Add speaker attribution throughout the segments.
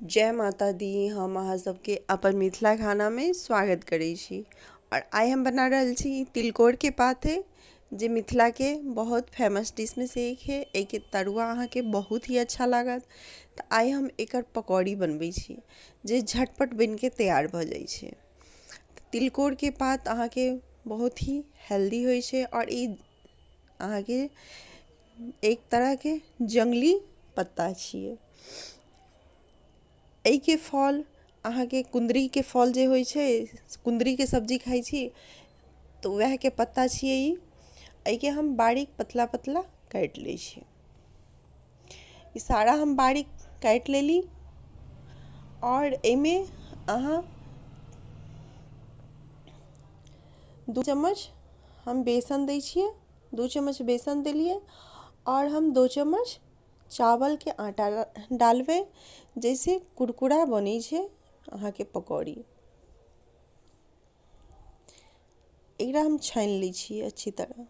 Speaker 1: जय माता दी। हम अहाँ सबके अपन मिथिला खाना में स्वागत करै छी। और आइ हम बना रहल छी तिलकोर के पात है, जे मिथिला के बहुत फेमस डिश में से एक है। एहिके तरुआ अहाँके बहुत ही अच्छा लागत। तऽ आइ हम एकर पकौड़ी बनबै छी, जे झटपट बनिके तैयार भऽ जाइ छै। तिलकोर के पात अहाँके बहुत ही हेल्दी होइ छै और ई अहाँके एक तरहके जङ्गली पत्ता छियै। एहिके फल अहाँके कुन्दरीके फल जे होइ छै, कुन्दरीके सब्जी खाइ छी तऽ उएहके पत्ता छियै ई। एहिके हम बारीक पतला पतला काटि लै छी। ई सारा हम बारीक काटि लेली आओर एहिमे अहाँ 2 चम्मच हम बेसन दै छियै। 2 चम्मच बेसन देलियै आओर हम 2 चम्मच चावलके आटा डालबै, जैसे कुरकुरा बनै छै अहाँके पकौड़ी। एकरा हम छानि लै छियै अच्छी तरह।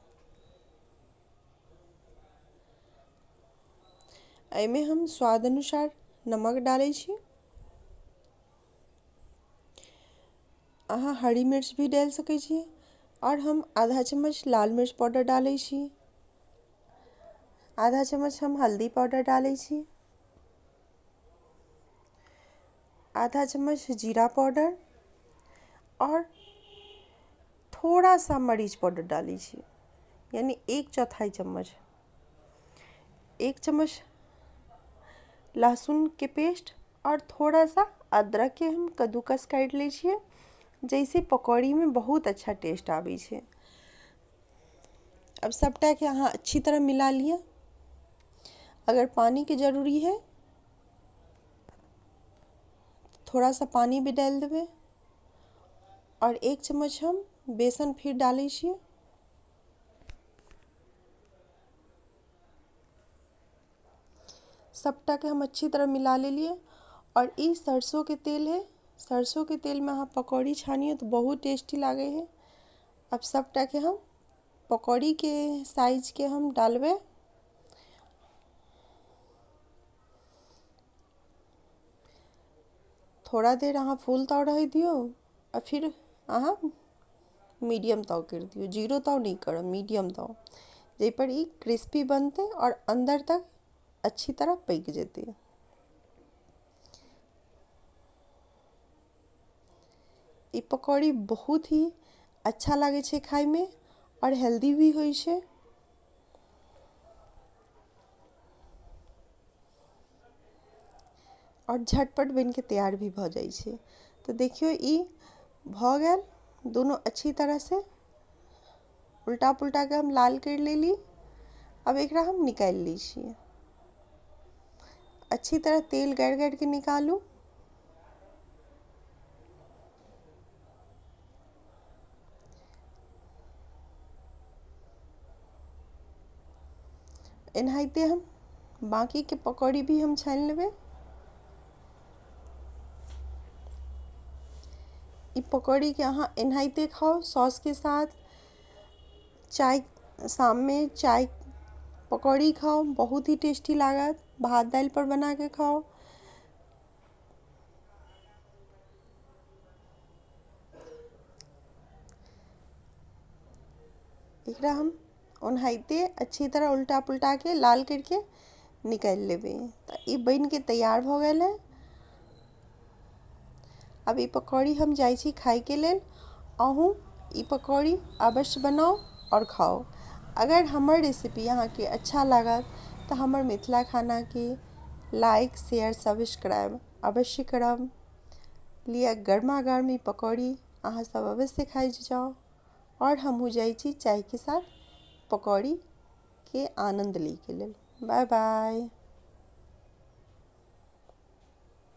Speaker 1: एहिमे हम स्वाद अनुसार नमक डालै छी। अहाँ हरी मिर्च भी डालि सकै छी। आओर हम आधा चम्मच लाल मिर्च पाउडर डालै छी। आधा चम्मच हम हल्दी पाउडर डालै छी। आधा चम्मच जीरा पाउडर और थोड़ा सा मरीच पाउडर डालै छी, यानी 1/4 चम्मच। 1 चम्मच लहसुन के पेस्ट और थोड़ा सा अदरक के हम कद्दूकस काटि लै छियै, जैसे पकौड़ी में बहुत अच्छा टेस्ट आबै छै। अब सबटा के अहाँ अच्छी तरह मिला लिअ। अगर पानी के जरूरी है थोड़ा सा पानी भी डालि देबै। और 1 चम्मच हम बेसन फिर डालै छियै। सबटा के हम अच्छी तरह मिला लेलियै। और ई सरसों के तेल है। सरसों के तेल में अहाँ पकौड़ी छानियौ तऽ बहुत टेस्टी लागै है। अब सबटा के हम पकौड़ी के साइज के हम डालबै। थोड़ा देर अहाँ फुल ताव रहै दियौ आ फिर अहाँ मीडियम ताव करि दियौ। जीरो ताव नहि करब, मीडियम ताव, जाहिपर ई क्रिस्पी बनतै आओर अन्दर तक अच्छी तरह पकि जेतै। ई पकौड़ी बहुत ही अच्छा लागै छै खाइमे और हेल्दी भी होइ छै। और झटपट बनिके तैयार भी भऽ जाइ छै। तऽ देखियौ ई भऽ गेल दुनू अच्छी तरह से उल्टा पुल्टा के हम लाल करि लेली। अब एकरा हम निकालि लै छियै। अच्छी तरह तेल गारि गारि के निकालू। एनाहिते हम बाँकीके पकौड़ी भी हम छानि लेबै। ई पकौड़ीके अहाँ एनाहिते खाउ सॉसके साथ। चाय शाममे चाय पकौड़ी खाउ, बहुत ही टेस्टी लागत। भात दालि पर बनाके खाउ। एकरा हम ओनाहिते अच्छी तरह उल्टा पुल्टा के लाल करके निकालि लेबै। तऽ ई बनिके तैयार भऽ गेल है। अब ई पकौड़ी हम जाइ छी खाइके लेल। अहूँ ई पकौड़ी अवश्य बनाउ और खाउ। अगर हमर रेसिपी अहाँके अच्छा लागत तऽ हमर मिथिला खानाके लाइक शेयर सब्सक्राइब अवश्य करब। लिअ गर्मा गर्म ई पकौड़ी अहाँ सब अवश्य खाइ जाउ। और हमहूँ जाइ छी चायके साथ पकौड़ीके आनन्द लैके लेल। Bye bye.